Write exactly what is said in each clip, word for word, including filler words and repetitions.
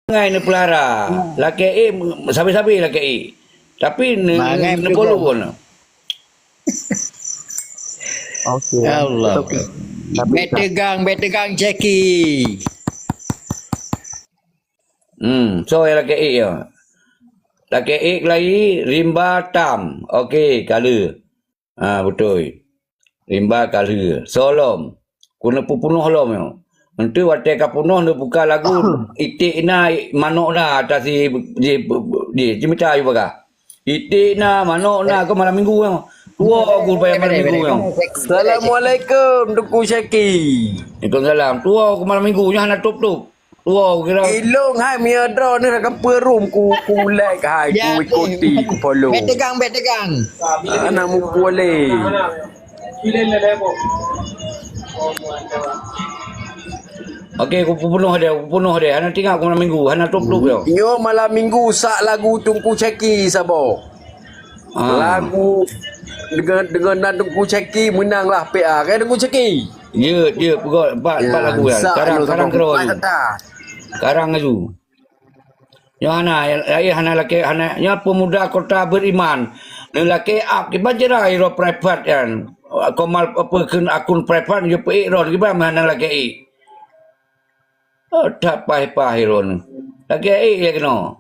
mangai neupeulara. Lakée ék, sabe-sabe lakée ék. Tapi ne-, Mangai neupolu peugoe. Kon. Okey. Ya Allah. Okey. Tapi Bèk tegang, bèk tegang, Jackie. Hmm, so nyang lakée ék nyoe. Lakée ék lai rimba tam. Okey, ka lheueh. Ha, beutôi. Rimba ka lheueh. So lom. Keuneuk peupunoh lom nyoe. Enteuk watée ka punoh neubuka lagu, iték na, manok na, ata si, ji, ji, jimita yu bagah. Iték na, manok na, keu malam minggu nyoe. Tuwo ku baya malam minggu nyoe. Assalamualaikum, Teungku Syaki. Waalaikumsalam. Tuwo ku malam minggu nyoe hana top-top. Tuwo ku kira. Ilong hai mia droeneuh dah ka peurum ku, ku like hai, ku ikuti, ku follow. Bèk tegang, bèk tegang. Anak mukul lé. Okey, ku peubunoh dia, ku peubunoh dia. Hana tinggai ku malam minggu, hana top-top dia. Nyoe malam minggu sak lagu Teungku Syaki saboh. Ah. Lagu dengan, dengan nan Teungku Syaki menanglah P A. Kan Teungku Syaki? Ya, ya, pegawai empat, empat lagu ya. Sekarang, sekarang terus. Sekarang laju. Nyoe hana, laén hana lakée, hana, nyoe pemuda kota beriman. Nyoe lakée ap, kiban jera iro private kan. Komal apa keu akun private, nyoe peuék ron, kiban hana lakée ék. Oh, that paih-paih ron. Lakée ék ya keunoe.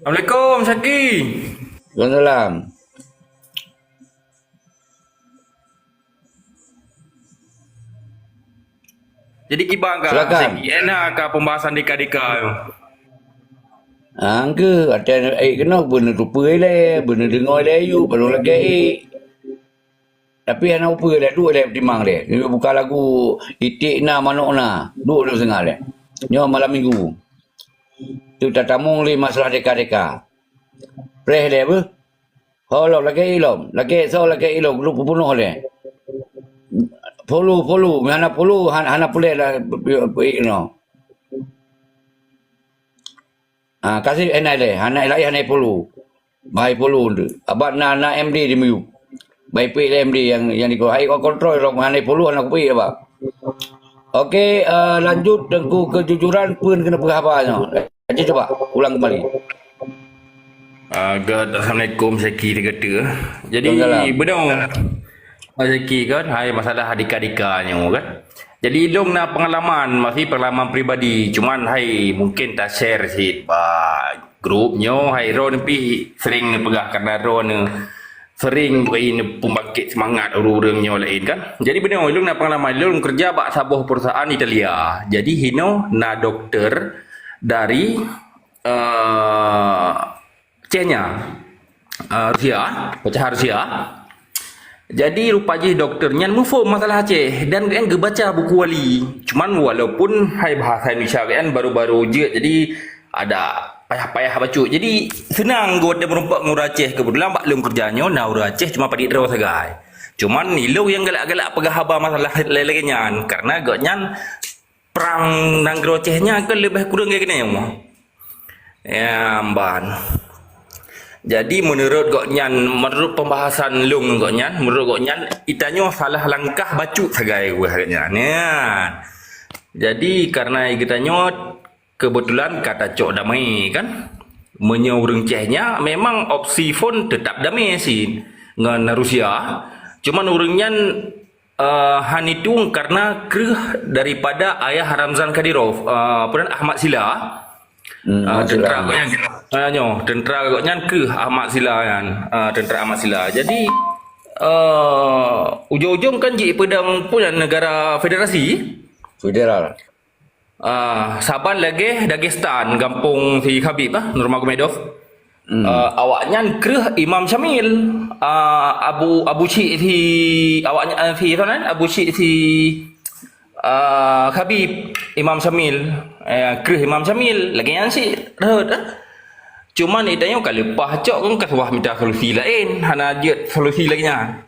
Assalamualaikum, Syaki. Waalaikumsalam. Jadi kiban ka, silakan. Sigi, eh, na ka pembahasan deka-deka tu. Angke, ata, eh, kena beuna tupeue lé, beuna deungoe lé, yuk, baru lagée, eh. Tapi hana upeue lé, duek lé timang lé. Ni buka lagu, iték na, manok na, duek lé sengah lé. Nyoe malam minggu. Tu tatamong lé masalah deka-deka. Preh lé beuh. Ho lom, lagée ilom. Lagée soe lagée ilom, grup peubunoh lé. Polu, polu, hana polu, han-, hana pulé lah, pi-, pi-, no. Ah, kasih enai lé, hana lai hana polu. Bai polu tu. Abang na, na M D di miyup. Bai pik lé M D yang, yang di hai kau kontrol, rong hana polu, hana kupi apa. Okey, eh, lanjut Teungku Kejujuran, peue keuneuk peugah haba nyoe. Aja cuba ulang kembali. Ah, Gad, assalamualaikum, Syaki Tegata. Jadi, waalaikumsalam. Beudong, Syaki kan, hai masalah deka-deka nyoe kan. Jadi, ilong na pengalaman, masih pengalaman pribadi. Cuman, hai, mungkin ta-share cit bak grup nyoe, hai, droeneuh pih sering neupeugah karena droeneuh sering bri pembangkit semangat ureuëng-ureuëng nyoe laén kan. Jadi beuneuh, ilong na pengalaman, ilong kerja bak saboh perusahaan Italia. Jadi hinoe na doktor dari, eh, China, eh, Rusia, pecahan Rusia. Jadi rupa jih doktor nyan muphom masalah Aceh dan geubaca buku wali. Cuman walaupun hai bahasa Indonesia kan baru-baru jeuet, jadi ada payah-payah bacut. Jadi, seunang geuh watée meurumpok ngon ureuëng Aceh. Keubeutulan bak lôn keureuja nyoe na ureuëng Aceh cuma padit droe sagai. Cuman, ilong nyang galak-galak peugah haba masalah lagée nyan, karena gobnyan prang nanggroe Aceh nyan kan leubeh kureueng lagée nyoe. Ya, mban. Jadi, meunurot gobnyan, meunurot pembahasan lôn ngon gobnyan, meunurot gobnyan, geutanyoe salah langkah bacut sagai geuh gobnyan. Ya. Jadi, karena geutanyoe keubeutulan ka tacok damé kan. Meunyoe ureuëng Aceh nyan memang opsi phon teutap damé cit ngon Rusia. Cuman ureuëng nyan, eh, han itueng karena kreueh daripada ayah Ramzan Kadyrov, eh, apa nama, Ahmad Sylla. Hmm, eh, Ahmad Sylla. Tentera gobnyan, eh, nyoe, tentera gobnyan kreueh Ahmad Sylla nyan, eh, tentera Ahmad Sylla. Jadi, eh, ujong-ujong kan jipeudong pun negara federasi. Federal. Ah, saban lagée Dagestan, gampông si Habib ah, Nurmagomedov. Hmm. Ah, awaknyan kreueh Imam Syamil. Ah, Abu, Abu Syik si, awaknyan, ah, si, siapa nan? Abu Syik si, ah, Habib, Imam Syamil. Eh, kreueh Imam Syamil, lagée nyan cit rhot ah. Cuman geutanyoe ka leupah cok kan ka suah mita solusi laén, hana jeuet solusi lagée nyan.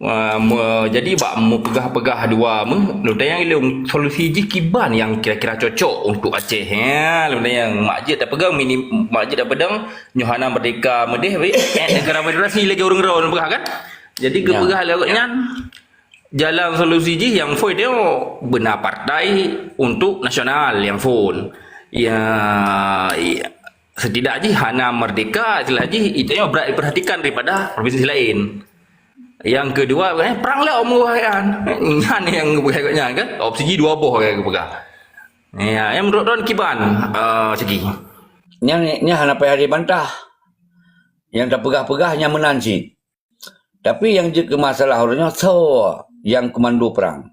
Ah, me-, jadi bak meupeugah-peugah dua meuh, lôn tanyong ilong solusi jih kiban nyang kira-kira cocok untuk Aceh. Ya, lôn tanyong mak jeuet tapeugah mini-, mak jeuet tapeudong nyoe hana merdeka meudeh, eh, negara federasi lagée ureuëng droe lôn peugah kan. Jadi geupeugah lé awaknyan, Jalan solusi jih nyang phôn nyoe beuna partai untuk nasional nyang phôn. Ya, ya, setidak jih hana merdeka, istilah jih itu yang berat diperhatikan daripada provinsi lain. Yang kedua, eh, perang lah umur kan. Nyan yang bukan nyan kan. Opsi jih dua boh kan peugah. Ya, yang menurut Don kiban, uh, segi. Nyan, nyan hana payah dibantah. Yang terpeugah-peugah nyan meunan cit. Tapi nyang jeuet keu masalah uroe nyoe, soe nyang keumandu prang?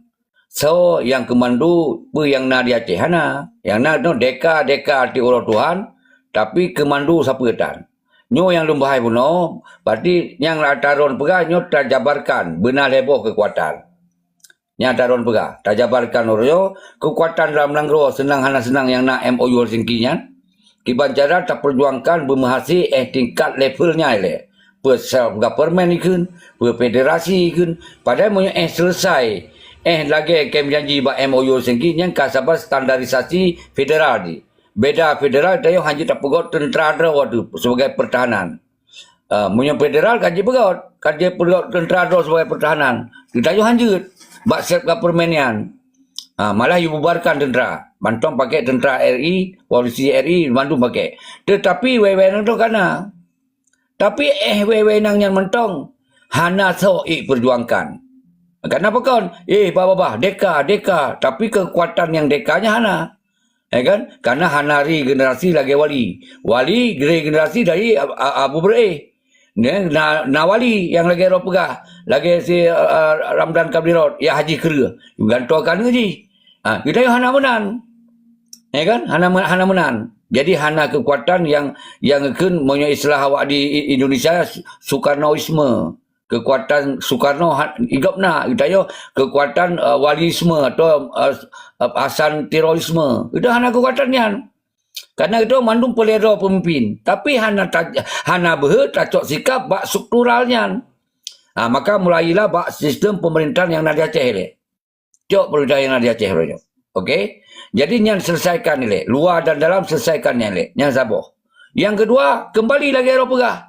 Soe nyang keumandu peue nyang na di Aceh? Hana. Nyang na nyoe deka-deka arti uroe Tuhan, tapi keumandu sapeue tan? Nyoe nyang lôn bahai bunoe, berarti nyang ata droen peugah nyoe tajabarkan beuna lhée boh keukuatan. Nyang ata droen peugah, tajabarkan uroe nyoe, keukuatan dalam nanggroe seunang hana seunang nyang na M O U Helsinki nyan. Kiban cara tapeujuangkan beumeuhasé eh tingkat level nyan ilée. Peue self government ikheun, peue federasi ikheun. Padahai meunyoe eh selesai, eh lagée kém janji bak M O U Helsinki nyan ka saban standarisasi federal di. Beda federal, tanyoe hana jeuet tapeugöt teuntra droe tu sebagai pertahanan. Ah, meunyoe federal ka jipeugöt, ka jipeugöt teuntra droe sebagai pertahanan. Geutanyoe hana jeuet bak self government nyan. Ah, malah jibubarkan teuntra. Mantong pakai teuntra R I, polisi R I, mandum pakai. Tetapi wai-wai nyan tu kana. Tapi eh wai-wai nyan mantong hana soe iperjuangkan. Kenapa kon? Eh, bah-bah-bah, deka, deka. Tapi kekuatan nyang deka nyan hana. Ya kan? Karena hana regenerasi lagée Wali. Wali regenerasi dari A-, A-, Abu Beureu'eh. Nyan, na, na wali nyang lagée droe peugah, lagée si, uh, Ramdan Kadirot, ya Haji Keureuh. Gantoe keuneuk jih. Ha, geutanyoe hana meunan. Ya kan? Hana me-, hana meunan. Jadi hana kekuatan nyang, nyang kheun meunyoe istilah awak di I-, Indonesia, Su-, Sukarnoisme. Kekuatan Sukarno ha-, i gobnyan, geutanyoe kekuatan, uh, walisme atau, uh, Hasan terorisme. Geutanyoe hana kekuatan nyan. Karena geutanyoe mandum peuleudô peumimpin, tapi hana ta-, hana beuhe tacok sikap bak struktural nyan. Ha, maka mulailah bak sistem pemerintahan nyang na di Aceh ilée. Cok pemerintah nyang na di Aceh uroe nyoe. Okey? Jadi nyan selesaikan ilée. Luar dan dalam selesaikan nyan ilée. Nyan saboh. Nyang keudua, kembali lagée droe peugah.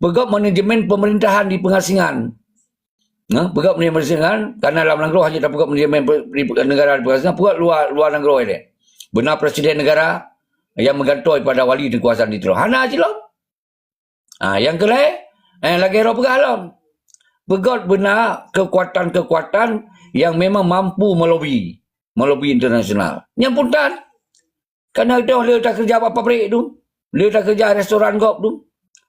Peugöt manajemen pemerintahan di pengasingan. Nah, peugöt manajemen pengasingan, karena lam nanggroe hana tapeugöt manajemen pe-, di negara di pengasingan, peugöt luar, luar nanggroe ilée. Beuna presiden negara nyang meugantoe pada wali keukuasaan di droe. Hana cit lom. Ha, nyang keulhée, eh, lagée droe peugah lom. Peugöt beuna keukuatan-keukuatan nyang memang mampu melobi, melobi internasional. Nyan pun tan. Karena geutanyoe le takeureuja bak pabrik tu, le takeureuja restoran gob tu.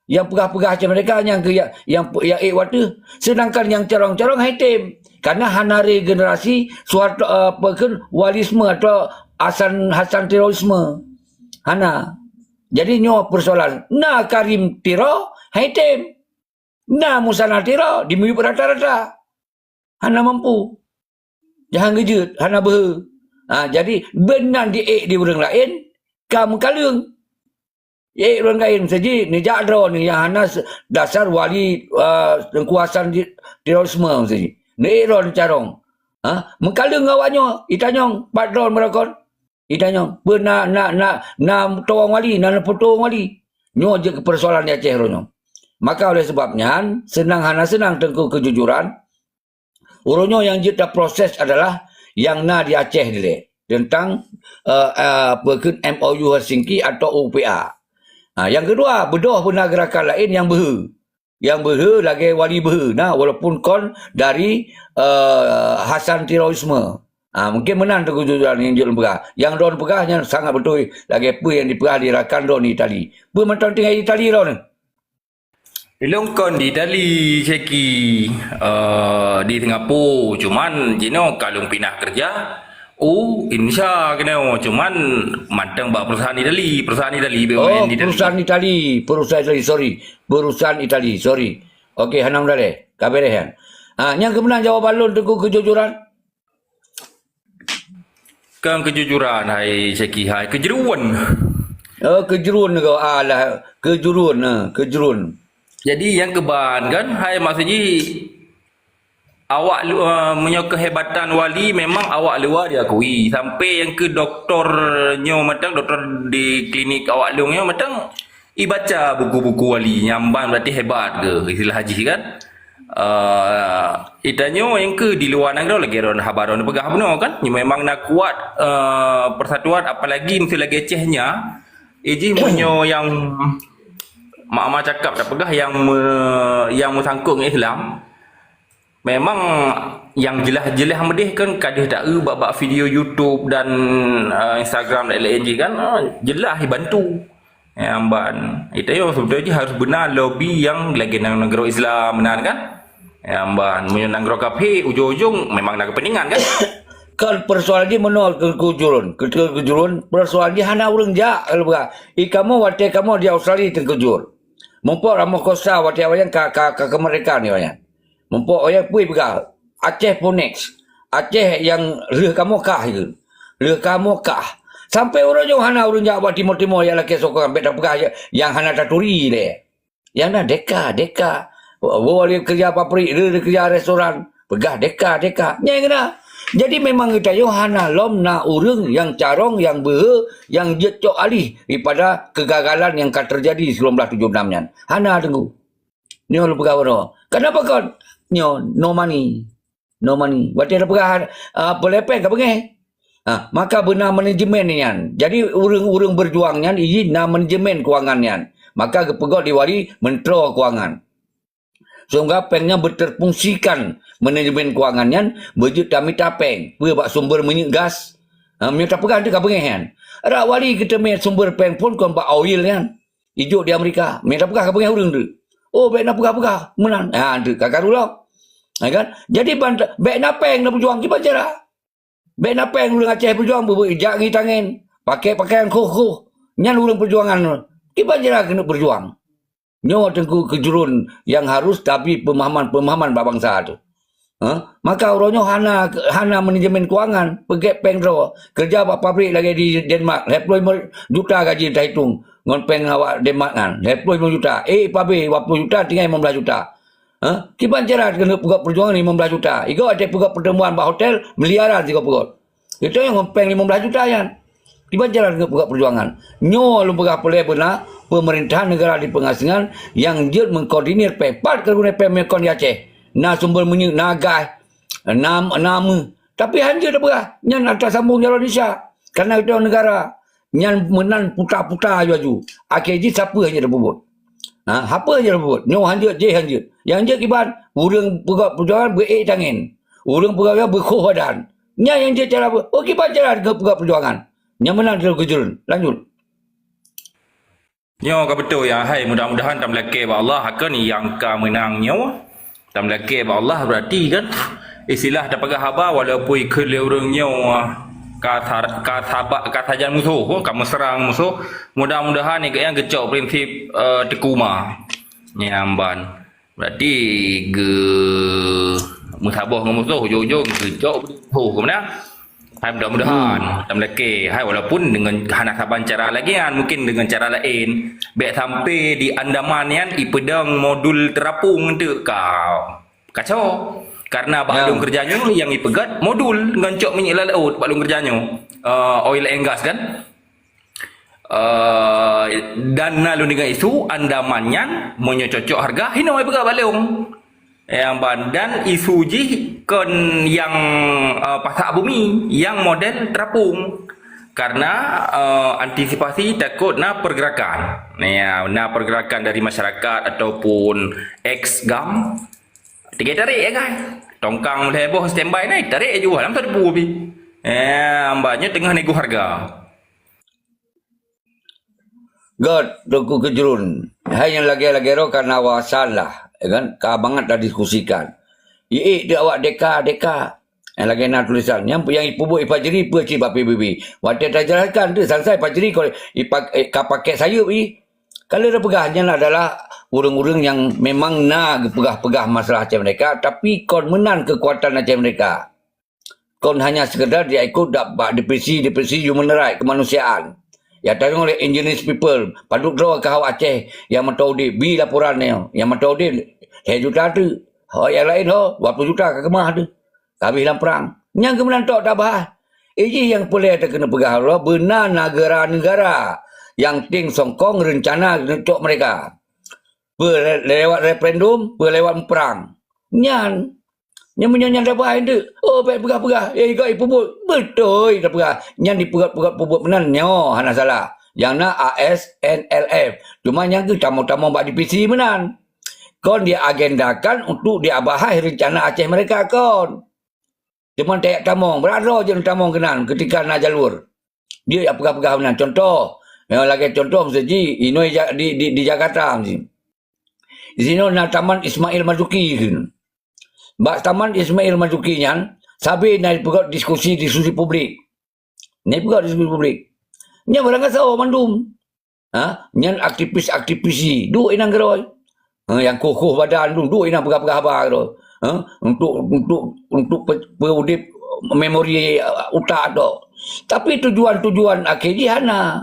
Nyang peugah-peugah macam mereka nyang keu ya-, nyang, nyang ék wateuh. Sedangkan nyang carông-carông hai tem. Karena hana regenerasi Soeharto, eh, apa kheun, walisme atau Hasan, Hasan terorisme. Hana. Jadi nyoe persoalan. Na Karim tiro, hai tem. Na Musanna tiro, dimiyueb rata-rata. Hana mampu. Jahan geujeuet, hana beuhe. Ha, jadi, beunan di ék di ureuëng laén, ka meukaleueng. Ék ureuëng laén, seujih, neujak droe nyang hana se-, dasar wali, uh, keukuasaan di-, terorisme, seujih. Neuék droe neucarông. Ha, meukaleueng awak nyoe, itanyong, pat droe meurokon. Itanyong, peue na, na, na, na tuwong wali, na neupeutuwong wali. Nyoe jeuet keu persoalan di Aceh uroe nyoe. Maka oleh sebab nyan, seunang hana seunang teungku keujujuran, uroe nyoe nyang jeuet taproses adalah nyang na di Aceh dilée teuntang, eh, eh, peue kheun M O U Helsinki atau U P A. Ha, nyang keudua, beudôh beuna geurakan laén nyang beuhe. Nyang beuhe lagée wali beuhe na, walaupun kon dari, eh, Hasan terorisme. Ha, mungkin meunan teungku keujujuran nyang jeuet lôn peugah. Nyang droen peugah nyan sangat beutôi lagée peue nyang dipeugah di rakan droen di Itali. Peue mantong tinggai di Itali droen? Ilôn kon di Itali, Syeki, eh, di Singapura. Cuman jinoe ka lôn pinah keureuja u Indonesia keunoe. Cuman mantong bak perusahaan Itali, perusahaan Itali bak Oh, main di Itali. Perusahaan Itali, perusahaan Itali, sorry. Perusahaan Itali, sorry. Okey, hana meudaleh. Ka beres nyan. Ha, nyang keumeunang jawaban lôn teungku keujujuran. Kan kejujuran, hai Syeki, hai kejeruan. Oh, kejeruan kau. Alah, kejeruan, ha, kejeruan. Jadi, nyang keuban kan, hai maksud jih, awak lu-, eh, meunyoe keuhebatan wali memang awak luwa diakui. Sampai nyang keu doktor nyoe mantong, doktor di klinik awak lôn nyoe mantong, ibaca buku-buku wali, nyang ban berarti hebat ke, istilah jih kan. Uh, itanyoe nyang keu di luwa nanggroe lagèe droen haba droen peugah bunoe kan, nyoe memang na kuat uh, persatuan, apalagi meuseu lagèe Aceh nya. Ijih meunyoe nyang mak-mak cakap dak peugah yang me, yang meusangkut ngon Islam, memang yang jelas-jelas meudeh kan ka deuh taeu bak-bak video YouTube dan uh, Instagram lain-lain jih kan, uh, jelas dibantu. Nyang ban. Itanyoe sebetul jih harus beuna lobby yang lagèe nanggroe Islam meunan kan. Nyang ban. Meunyoe nanggroe kafé ujong-ujong memang na kepentingan kan. Kan persoalan jih meunoe keu kujurun. Keu kujurun persoalan jih hana ureueng jak kalau peugah. I kamoe watèe kamoe di Australia teukujur. Mumpok Ramaphosa watèe awaknyan ka ka ka kemerdekaan awaknyan. Mumpok awaknyan pui peugah Aceh for next. Aceh nyang reuh kamoe kah itu. Reuh kamoe kah. Sampai uroe nyoe hana ureueng jak bak timur-timur nyang lakèe sokongan bèk tapeugah nyang hana taturi lé. Nyang na deka, deka. Woe lé keureuja pabrik, lé keureuja restoran, peugah deka, deka. Nyang na. Jadi memang geutanyoe hana lom na ureueng nyang carông, nyang beuhe, nyang jeuet cok alih daripada kegagalan nyang ka teujadi sikureueng blaih tujoh nam nyan. Hana teunggu. Nyoe lôn peugah baroe. Kenapa kon? Nyoe no money. No money. Watèe tapeugah uh, peulèe pèng ka beungèh. Ha, maka beuna manajemen nyan. Jadi ureueng-ureueng berjuang nyan iji na manajemen keuangan nyan. Maka geupeugöt di wali menteri keuangan. Sehingga pèng nyan berterfungsikan manajemen keuangan nyan beujeuet tamita pèng. Peue bak sumber minyeuk gas. Ha, meunyoe tapeugah teuka beungèh nyan. Rak wali geuteumé sumber pèng phon kon bak oil nyan. Ijok di Amerika. Meunyoe tapeugah ka beungèh ureueng tu. Oh, bèk na peugah-peugah. Meunan. Ha, tu ka karu lom. Ha, kan? Jadi ban bèk na pèng na berjuang kiban cara. Bèk na pèng ureueng Aceh peujuang beubeujak ngi tangen, pakè pakaian khoh-khoh. Nyan ureueng peujuangan. Kiban jih keuneuk peujuang. Nyoe teungku keujurun nyang harus tabi peumahaman-peumahaman bak bansa tu. Ha? Maka uroe nyoe hana hana manajemen keuangan, peugèt pèng droe, keureuja bak pabrik lagèe di Denmark, lhèe ploh limong juta gaji taitong ngon pèng awak Denmark nyan, lhèe ploh limong juta. Eh, pabrik dua ploh juta tinggai limong blah juta. Ha? Kiban cara keuneuk peugöt peujuangan limong blah juta. Igoe watèe peugöt pertemuan bak hotel, miliaran sigoe peugöt. Itu nyang ngon pèng limong blah juta nyan. Kiban cara keuneuk peugöt peujuangan. Nyoe lôn peugah peureulèe beuna, peumeurintah neugara di peungasingan nyang jeuet mengkoordinir pèng. Pat keuneuk pèng meukon di Aceh. Na sumber minyeuk, na gas, na, na meuh. Tapi hanjeuet tapeugah, nyan atra sambong jalan Indonesia. Karena itu negara nyan meunan puta-puta aju-aju. Akhé jih sapeue nyang tapeubuet. Ha, sapeue nyang tapeubuet. Nyoe hanjeuet, jih hanjeuet. Nyang jeuet kiban, ureueng peugöt peujuangan beu-ék tangen. Ureueng peugöt beukhoh badan. Nyan nyang jeuet cara beu-, oh, kiban cara peugöt peujuangan. Nyang meunan keu keujurun. Lanjut. Nyoe ka beutôi ya, hai mudah-mudahan tameulakèe bak Allah akan nyang ka meunang nyoe. Tameulakèe bak Allah berarti kan istilah tapeugah haba walaupun keu lé ureueng nyoe ka thar, ka thaba, ka sajan musoh, ka meuseurang musoh. Mudah-mudahan nyang geucok prinsip uh, teukuma. Nyang ban. Berarti ge meusaboh ngon musoh ujong-ujong geucok musoh ke mana? Hai mudah-mudahan hmm. Tam leke hai walaupun dengan hana saban cara lagi kan mungkin dengan cara lain. Bek sampai di Andaman kan ipeudong modul terapung tu ka kacau. Karena bak ya. Lôn kerja nyoe yang ipeugöt modul ngon cok minyeuk lam laôt bak lôn kerja nyoe. Uh, oil and gas kan? Uh, dan na lôn deungoe isu Andaman nyan meunyoe cocok harga hinoe peugah bak lôn. Yang ban dan isu jih kon yang uh, pasak bumi, yang model terapung. Karena uh, antisipasi takut na pergerakan. Ya, na pergerakan dari masyarakat ataupun ex gam. Tiga tarik ya kan. Tongkang mulai boh standby naik tarik aju dalam satu buah bi. Eh, ambaknya tengah nego harga. Göt, Teungku Keujrun. Hai nyang lagèe-lagèe roh ka na wawasan lah, ya kan? Ka bangat dah diskusikan. Iék deuek awak deka-deka. Nyang lagèe na tulisan. Nyang, nyang ipubuet i Fajri peue cit bak P B B. Watèe tajelaskan tu, sansai Fajri ka, ipak, eh, ka pakèk sayeup i. Ka lheueh tapeugah, nyan adalah ureueng-ureueng nyang memang na geupeugah-peugah masalah Aceh Merdeka, tapi kon meunan keukuatan Aceh Merdeka. Kon hanya sekadar diikot dak bak depresi-depresi human right, kemanusiaan. Ya, tanyong lé indigenous people, padub droe keu awak Aceh nyang mantong udép, bi laporan nyoe, nyang mantong udép lhèe juta teuk. Ho nyang laén ho, dua ploh juta ka keumah teuh. Ka habéh lam prang. Nyang keumeunantok tabahas. Ijih nyang peureulèe takeuneuk peugah lom, beuna neugara-neugara nyang teng songkong reuncana keuneuk cok merdeka. Peue lewat referendum, peue lewat muprang. Nyan. Nyan meunyoe nyan tapeugah, "Oh, bèk peugah-peugah. Eh, gak ipubuet." Beutôi tapeugah. Nyan dipeugah-peugah pubuet meunan nyoe hana salah. Nyang na A S N L F. Cuma nyan geutamong-tamong bak D P C meunan. Kon diagendakan untuk diabahas rencana Aceh Merdeka kon. Cuma tajak tamong, brat droe jeuet tamong keunan ketika na jalur. Dia jak peugah-peugah meunan. Contoh, ya, lagèe contoh miseujih, inoe ja-, di, di, di Jakarta miseujih. Di sinoe na Taman Ismail Marzuki keunan. Bak Taman Ismail Marzuki nyan, sabe na dipeugöt diskusi-diskusi publik. Na dipeugöt diskusi publik. Nyan barangkasoe mandum. Ha? Nyan aktivis-aktivis jih duek inan keudroe. Ha, nyang koh-koh badan tu duek inan peugah-peugah haba keudroe. Ha? Untuk, untuk, untuk pe-, peuudép memori, uh, utak tu. Tapi tujuan-tujuan akhé jih hana.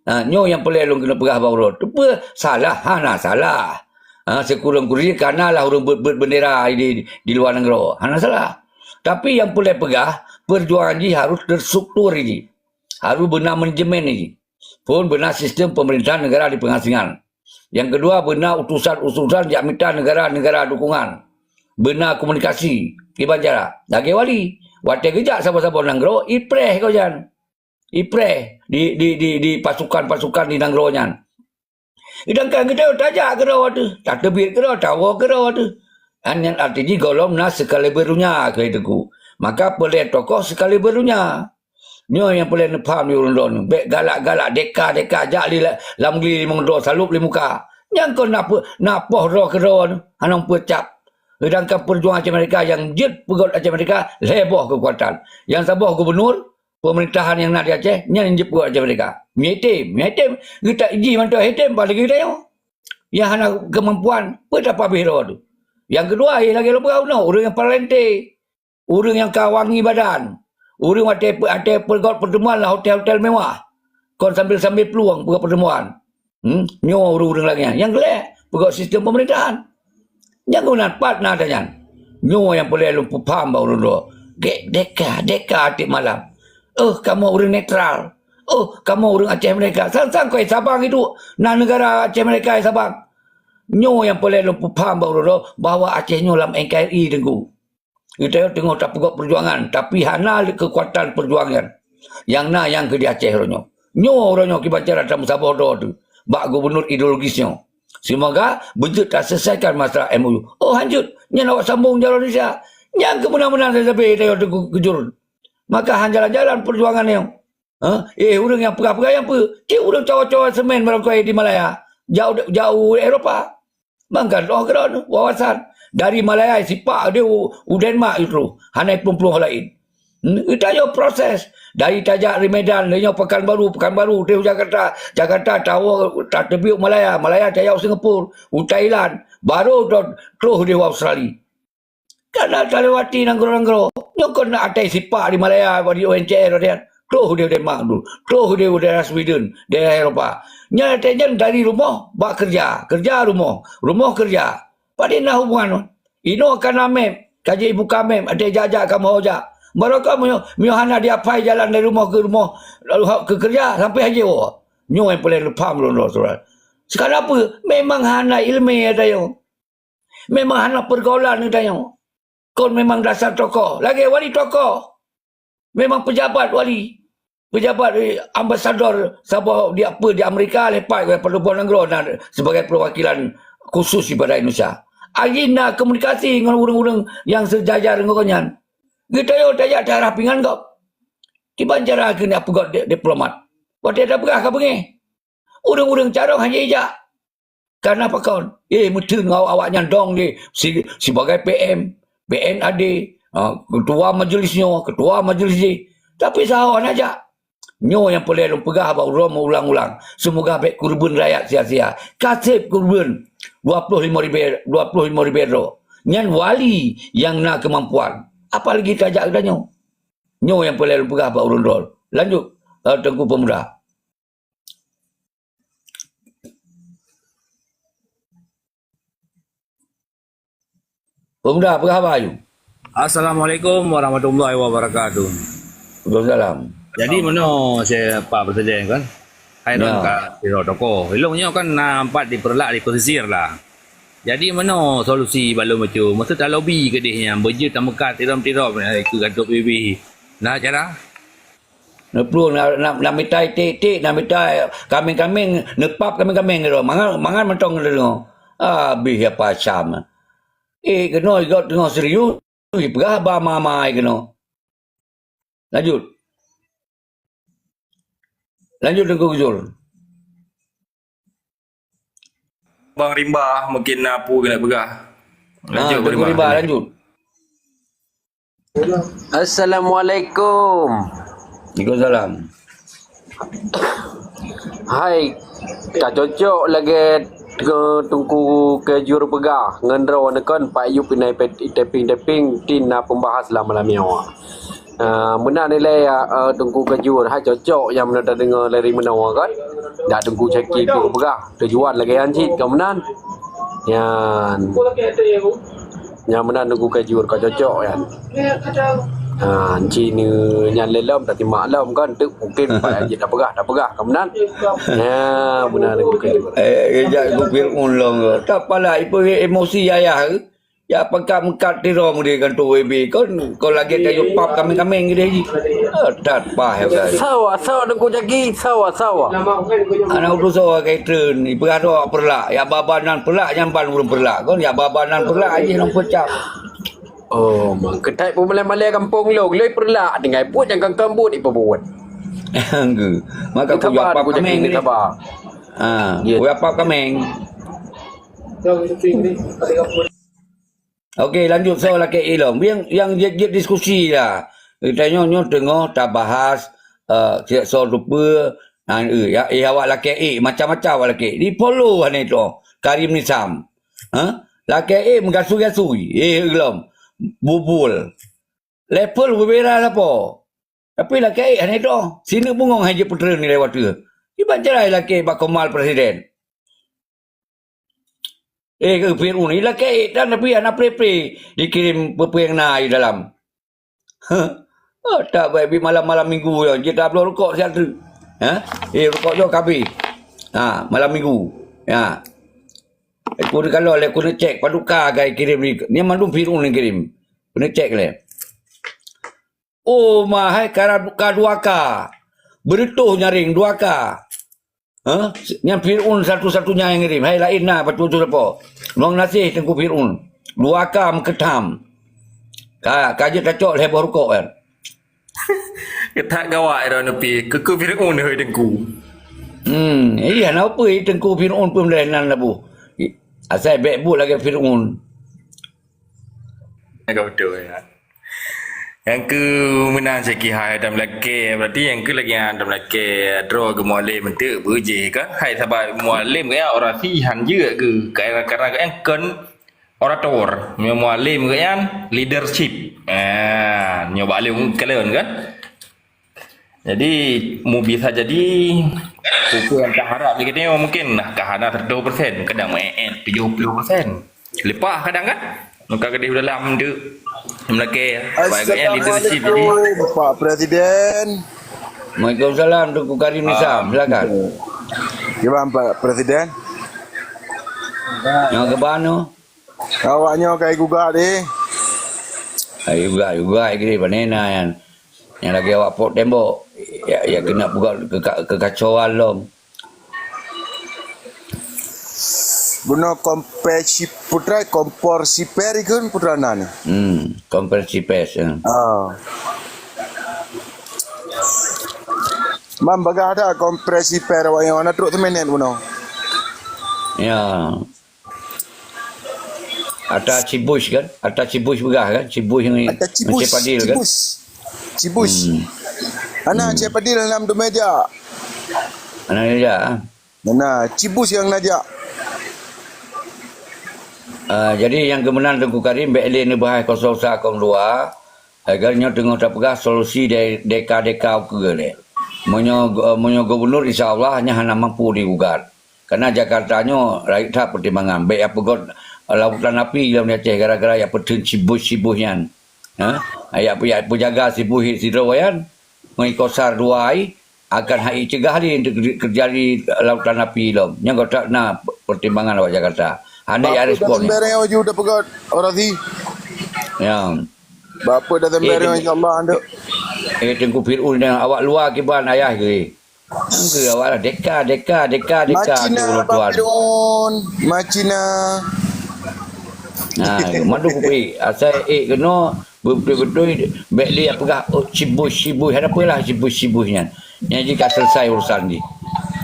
Ha, nyoe nyang peureulèe lôn keuneuk peugah bak uroe. Teupeu salah? Hana salah. Ha, sikureueng-kureueng jih kana lah ureueng beuet-beuet bendera di, di luwa nanggroe. Hana salah. Tapi nyang peureulèe peugah, peujuangan jih harôh terstruktur jih. Harôh beuna manajemen jih. Phôn beuna sistem pemerintahan negara di pengasingan. Nyang keudua, beuna utusan-utusan jak mita negara-negara dukungan. Beuna komunikasi, kiban cara. Lagèe wali, watèe geujak saboh-saboh nanggroe, ipreh gobnyan. Ipreh di, di, di, di pasukan-pasukan di nanggroe nyan. Sedangkan geutanyoe tajak keudroe teuh, tateubiet keudroe, tawoe keudroe teuh. Nyan arti jih gohlom na sekaliber donya keu Teungku. Maka peureulèe tokoh sekaliber donya. Nyoe nyang peureulèe neupaham di ureueng droeneuh. Bèk galak-galak, deka-deka jak li la-, lam gli limong droe, salôb lé muka. Nyang kon na peu-, na poh droe keudroe hana peucap. Sedangkan peujuangan Aceh Merdeka nyang jeuet peugöt Aceh Merdeka lhèe boh keukuatan. Nyang saboh gubunur, pemerintahan nyang na di Aceh, nyan nyang jeuet peugöt Aceh Merdeka. Mitem, mitem, geutak jih mantong hitem, apalagi geutanyoe. Nyang hana keumampuan, peue tapabeh droe teuh. Nyang keudua, lagèe lôn peugah bunoe, ureueng nyang paralente, ureueng nyang ka wangi badan, ureueng watèe pe-, watèe peugöt pertemuan lam hotel-hotel mewah, kon sambil-sambil plueng peugöt pertemuan. Hmm? Nyoe ureueng-ureueng lagèe nyan. Nyang keulhèe, peugöt sistem pemerintahan. Nyang guna pat na ata nyan. Nyoe nyang peureulèe lôn peupaham bak ureueng droe. Gèt deka, deka tiep malam. Oh, kamoe ureueng netral. Oh, kamoe ureueng Aceh Merdeka. Sang-sang keu Sabang itu na negara Aceh Merdeka Sabang. Nyoe nyang peureulèe lôn peupaham bak ureueng droe bahwa Aceh nyoe lam N K R I Teungku. Geutanyoe teungoh tapeugöt peujuangan, tapi hana lé keukuatan peujuangan. Nyang na nyang keu di Aceh uroe nyoe. Nyoe uroe nyoe kiban cara tameusaboh droe teuh bak gubunur ideologis nyoe. Seumoga beujeuet taselesaikan masalah M O U. Oh, hanjeuet, nyan awak sambong jaroe Indonesia. Nyang keu meunan-meunan sabe-sabe tanyoe teuh keujurun. Maka han jalan-jalan peujuangan nyoe. Ha? Eh, ureueng nyang peugah-peugah nyang peue? Cit ureueng cawa-cawa seumén barangkawi di Malaya. Jauh, jauh Eropa. Mangkadroe keudroe wawasan. Dari Malaya sipak deh u, u Denmark itu. Hana iplueng-plueng laén. Hmm, geutanyoe proses. Dari tajak di Medan, lheuh nyoe Pekanbaru, Pekanbaru, deh u Jakarta. Jakarta tawoe, tateubiet Malaya. Malaya tajak u Singapura, u Thailand. Baru troh, troh deh u Australia. Kana talewati nanggroe-nanggroe. Nyoe kon na atai sipak di Malaya, di U N C R, troh di Denmark tu. Troh di daerah Sweden, daerah Eropa. Nyan atai nyan dari rumoh bak keureuja, keureuja rumoh, rumoh keureuja. Padahai na hubungan. Inoe kana map, ka jibuka map, atai jak-jak kamoe jak. Barokon meunyoe, meunyoe hana diapai jalan dari rumoh keu rumoh, lalu ha-, keu keureuja sampai hana jiwoe. Nyoe nyang peureulèe lôn paham lôn droe, saudara. Sekarang apa? Memang hana ileumèe atai nyoe. Memang hana peurgaulan geutanyoe. Kon memang dasar tokoh. Lagèe wali tokoh. Memang pejabat wali. Pejabat, eh, ambasador saboh di apa di Amerika lepat, eh, padub boh nanggroe na sebagai perwakilan khusus daripada Indonesia. Aji na komunikasi ngon ureueng-ureueng nyang sejajar ngon gobnyan. Geutanyoe tajak tarah pingan gob. Kiban cara keuneuk peugöt di-, diplomat. Watèe tapeugah ka beungèh. Ureueng-ureueng carông hana ijak. Karena pakon? Eh, meuteun ngon awak-awak nyan dong di si-, sibagai P M, P N A D, ha, ketua majelis nyoe, ketua majelis jih. Tapi saho hana jak. Nyoe nyang peureulèe lôn peugah bak uroe meuulang-ulang. Seumoga bèk keureubeuen rakyat sia-sia. Ka sép keureubeuen dua ploh limong ribèe, dua ploh limong ribèe droe. Nyan wali nyang na keumampuan. Apalagi tajak geutanyoe. Nyoe nyang peureulèe lôn peugah bak ureueng droe. Lanjut, eh, Teungku Pemuda. Pemuda, apa khabar you? Assalamualaikum warahmatullahi wabarakatuh. Waalaikumsalam. Jadi, meunoe, Pak Presiden, kan? Hai, ya. Lôn ka sidroe tokoh. Ilong nyoe kan na empat diperlak di pesisir lah. Jadi meunoe solusi bak lôn bacut? Masa talobi keudeh nyan, beujeuet tameukat tirom-tirom, eh, keu kantor P B B. Na cara? Neuplueng, na, na, na mita iték-iték, na mita kameng-kameng, neupap kameng-kameng keudroe. Mangat, mangat mantong keudroe. Abéh ya pacam. Eh, keunoe gob teungoh serius, ipeugah ba mama-mama keunoe. Lanjut. Lanjut, Teungku Zul. Bang Rimba mungkin na peue keuneuk peugah. Ah, Lanjut, Bang Teungku Rimba. Rimba, lanjut. Assalamualaikum. Waalaikumsalam. Hai, ka cocok lagèe ke Teungku Keujur peugah, ngon droeneuh kon Pak Yub inan pe-, taping-taping tin na pembahas lam malam nyoe. Ah, meunan ilèe, ah, Teungku Keujur, hai cocok nyang meunan tadeungoe lé rimeunoe kan. Dak Teungku Syaki pih peugah, tujuan lagèe nyan cit ka meunan. Nyan. Nyang meunan Teungku Keujur ka cocok nyan. Ha, ci nyan lé lom, tasimak lom kan, teuk mungkin pat jeuet tapeugah, tapeugah ka meunan. Ya, meunan Teungku Keujur. Eh, jak Teungku Fir'aun lom. Tak apalah, ipeue emosi ayah. Ya, pangkat-pangkat tirong di kantor W B. Kon, kon lagèe tayue pap kameng-kameng gitu ji. Ah, that pah ya, guys. Sawa, sawa Teungku Syaki, sawa, sawa. Anak udah sawa kai treun, ipeugah droe peurlak. Ya, baba nan peurlak, nyang ban ureueng peurlak. Kon, ya, baba nan peurlak, aja nang peucap. Oh, mangkeutai peumalée-malée gampông lôn, lôn peurlak, tinggai buet nyang kangkang buet ipebuet. Anggu. Maka ku jawab kameng ni. Sabar. Ah, ya. Ku jawab kameng. Okey, lanjut soe lakèe ilom. Nyang, nyang jeuet, jeuet diskusi lah. Tanyoe nyoe teungoh tabahas, eh, soe rupa, nah, eh, ya, eh, awak lakèe, eh, macam-macam awak lakèe. Di follow hana itu. Karim Nisam. Ha? Lakèe, eh, meugasui-gasui. Eh, ilom. Bubul. Level beubeda sapo. Tapi lakèe, eh, hana itu. Sineuk bungong hai jeuet peutreun nilai watèe. Iban jarai lakèe bak komal presiden. Eh, ke Fir'aun ni lakèe tan, tapi hana pre-pre dikirém peue-peue nyang na di dalam. Heh. Oh, tak baik, bi malam-malam minggu ya, jeuet tabloe rukok siat tu. Ha? Eh, rukok jo kabeh. Ha, malam minggu. Ya. Aku ni kalau lé aku nak cek paduka gai kirém ni. Ni mandum Fir'aun ni kirém. Aku nak cek lé. Oh, mahai ka, ka dua K. Beureutoh nyaring dua K. Hah? Nyan Fir'aun satu-satunya nyang ngirim. Hai laén na, bacut-bacut sapo. Lôn gaséh Teungku Fir'aun. Dua K meukeudam. Ka, ka jeuet tacok lhèe boh rukok kan. Keutak gawat droeneuh pih. Keuku Fir'aun hôi Teungku. Hmm, iya na peue Teungku Fir'aun peumeuleh nan laboh. Asai bèk buet lagèe Fir'aun. Agak beutôi ya. Nyang keu meunan sikihai dan meulakèe, berarti nyang keu lagèe nyan dan meulakèe droe geuh mualem enteuk beujih kan. Hai saban mualem geuh nyan orasi han jeuet geuh. Karena, karena geuh nyan kon orator. Meunyoe mualem geuh nyan leadership. Ah, nyoe bak lôn kalon kan. Jadi, mu bisa jadi, peue nyang taharap di geutanyoe mungkin nah, ka hana seratus persen, kadang meu'en tujuh puluh persen. Leupah kadang kan? Maka keudeh dalam tu, meulakèe, baik yang leadership jadi. Assalamualaikum, Pak Presiden. Waalaikumsalam, Teungku Karim Nisam. Ah, silakan. Gimana, Pak Presiden? Nyang keuban tu? Awak nyoe ka igugat, eh. Ai gugat, gugat, gini, pane na nyan. Nyang lagèe awak pot tembok. Ya, ya keuneuk peugah keuka-, keukacauan lom. Bunoe kompresi putra, kompor siper ikun putra nani. Hmm, kompresi pers, ya. Ah. Mam bagah ada kompresi per awak nyoe na trok temenet bunoe. Ya. Ata Cibus kan? Ata Cibus peugah kan? Cibus yang Ata Cibus, Encik Padil kan? Cibus. Cibus. Hmm. Ana Hmm. Encik Padil dalam tu meja. Ana meja, ah. Mana Cibus yang najak? Ah, jadi nyang keumeunang Teungku Karim, bèk lé neubahas kosong sa kosong dua. Lagèe nyoe teungoh tapeugah solusi de-, deka-deka ukeue lé. Meunyoe gu-, meunyoe gubunur, insya Allah, nyan hana mampu digugat. Karena Jakarta nyoe rayeuk that pertimbangan. Bèk ya peugöt lautan api lam Aceh gara-gara ya peutheun Cibus-Cibus nyan. Ha? Ya pe-, ya peujaga Cibus sidroe nyan. Ngon iko sar dua ai, akan hai cegah lé untuk terjadi lautan api lom. Nyan geutak na pertimbangan awak Jakarta. Hana ya respon. Bapak datang bareng aju dah pegat, Razi. Ya. Bapak datang bareng, insya Allah, anda. Eh, Tengku Fir'aun dan awak luar kiban ayah ke. Angka awak lah deka, deka, deka, deka. Macina, Pak Fir'aun. Macina. Nah, madu kupi. Asai eh kena betul-betul bek dia pegang oh, sibus-sibus. Ada apa lah sibus-sibus nyan. Yang jika selesai urusan ni.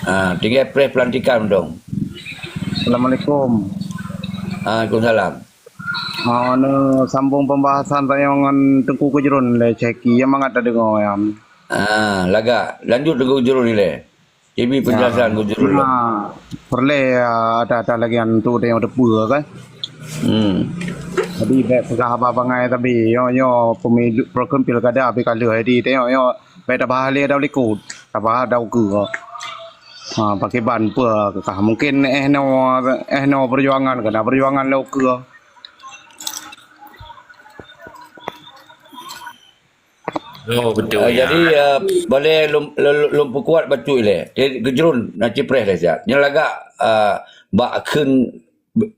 Ha, tinggal press pelantikan dong. Assalamualaikum. Waalaikumsalam. Ha, ni sambung pembahasan tayong ngan Tengku Kejrun le ceki yang mangat dah dengar yang. Ah, lagak. Lanjut Teungku Jurul ilée. Kiban penjelasan Teungku Jurul. Nah, peureulée ada-ada lagi nyang tu teupeue kan. Hmm. Jadi bèk peugah haba bangai tapi nyoe nyoe pemilu program pilkada pi ka lheueh jadi tengok nyoe bèk tabahas lé dau likot, tabahas dau keue. Ha, pakriban peue kah mungkin eh no eh no perjuangan kena perjuangan lé keue. Oh, betul. Uh, ya. Jadi uh, boleh lom lom perkuat bacut ilée. Jadi gejrun na cipreh dah siat. Nyang lagak uh, bak kheun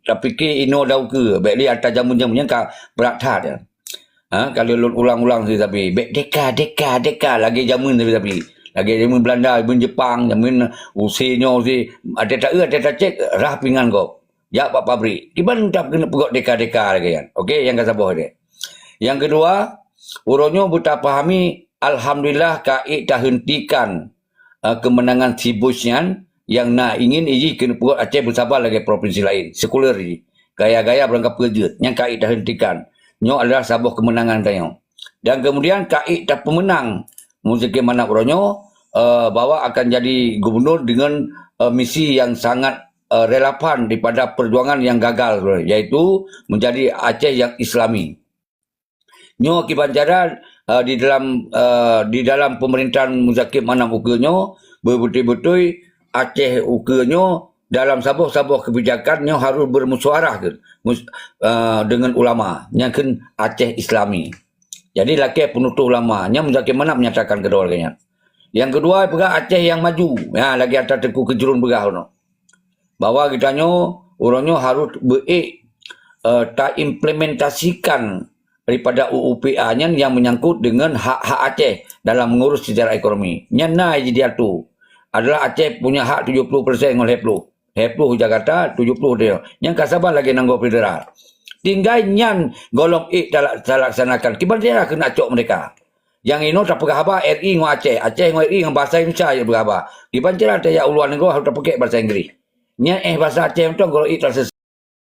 tapi ke ino dau ke bek li ata jamu-jamu nyang ka berat that ya. Ha, kalau lôn ulang-ulang si tapi bek deka deka deka lagi jamu tapi tapi lagi jamu Belanda, jamu Jepang, jamu usi nyo usi ada tak ada tak cek rah pingan kau. Jak bak pabrik. Kiban tap keuneuk peugok deka-deka lagée nyan. Okey, nyang ka saboh deh. Nyang keudua, uroe nyoe beutapahami alhamdulillah ka ék tahentikan uh, keumeunangan si Bush nyan nyang na ingin iji keuneuk peugok Aceh beusaba lagée provinsi lain, sekuler iji. Gaya-gaya barangkapeue jeuet nyang ka ék tahentikan. Nyoe adalah saboh keumeunangan tanyoe. Dan kemudian ka ék tapeumeunang Muzakir Manaf uroe nyoe uh, bahwa akan jadi gubernur dengan uh, misi yang sangat uh, relevan daripada perjuangan yang gagal yaitu menjadi Aceh yang Islami. Nyoe kiban cara uh, di dalam uh, di dalam pemerintahan Muzakir Manaf ukeue nyoe beutôi-beutôi Aceh ukeue nyoe dalam saboh-saboh kebijakan nyoe harus bermusyawarah ke uh, dengan ulama nyang kheun Aceh Islami. Jadi lakée penutuh ulama nyang Muzakir Manaf menyatakan keudroe lagée nyan. Yang kedua peugah Aceh yang maju. Ya lagi atas Teungku Kejrun peugah unoe. Bahwa geutanyoe uroe nyoe harus beuék uh, taimplementasikan daripada U U P A nyan yang menyangkut dengan hak-hak Aceh dalam mengurus sejarah ekonomi. Nyan na jadi diatu adalah Aceh punya hak tujuh puluh persen ngon lhée puluh. Lhée puluh Jakarta, tujuh puluh dia. Nyang ka saban lagi nanggroe federal. Tinggai nyan golom ék talaksanakan. Kiban cara keuneuk cok mereka. Nyang inoe tapeugah haba R I ngon Aceh, Aceh ngon R I ngon bahasa Indonesia je peugah haba. Kiban cara tajak u luwa nanggroe harus tapakée bahasa Inggris. Nyan eh bahasa Aceh mantong golom ék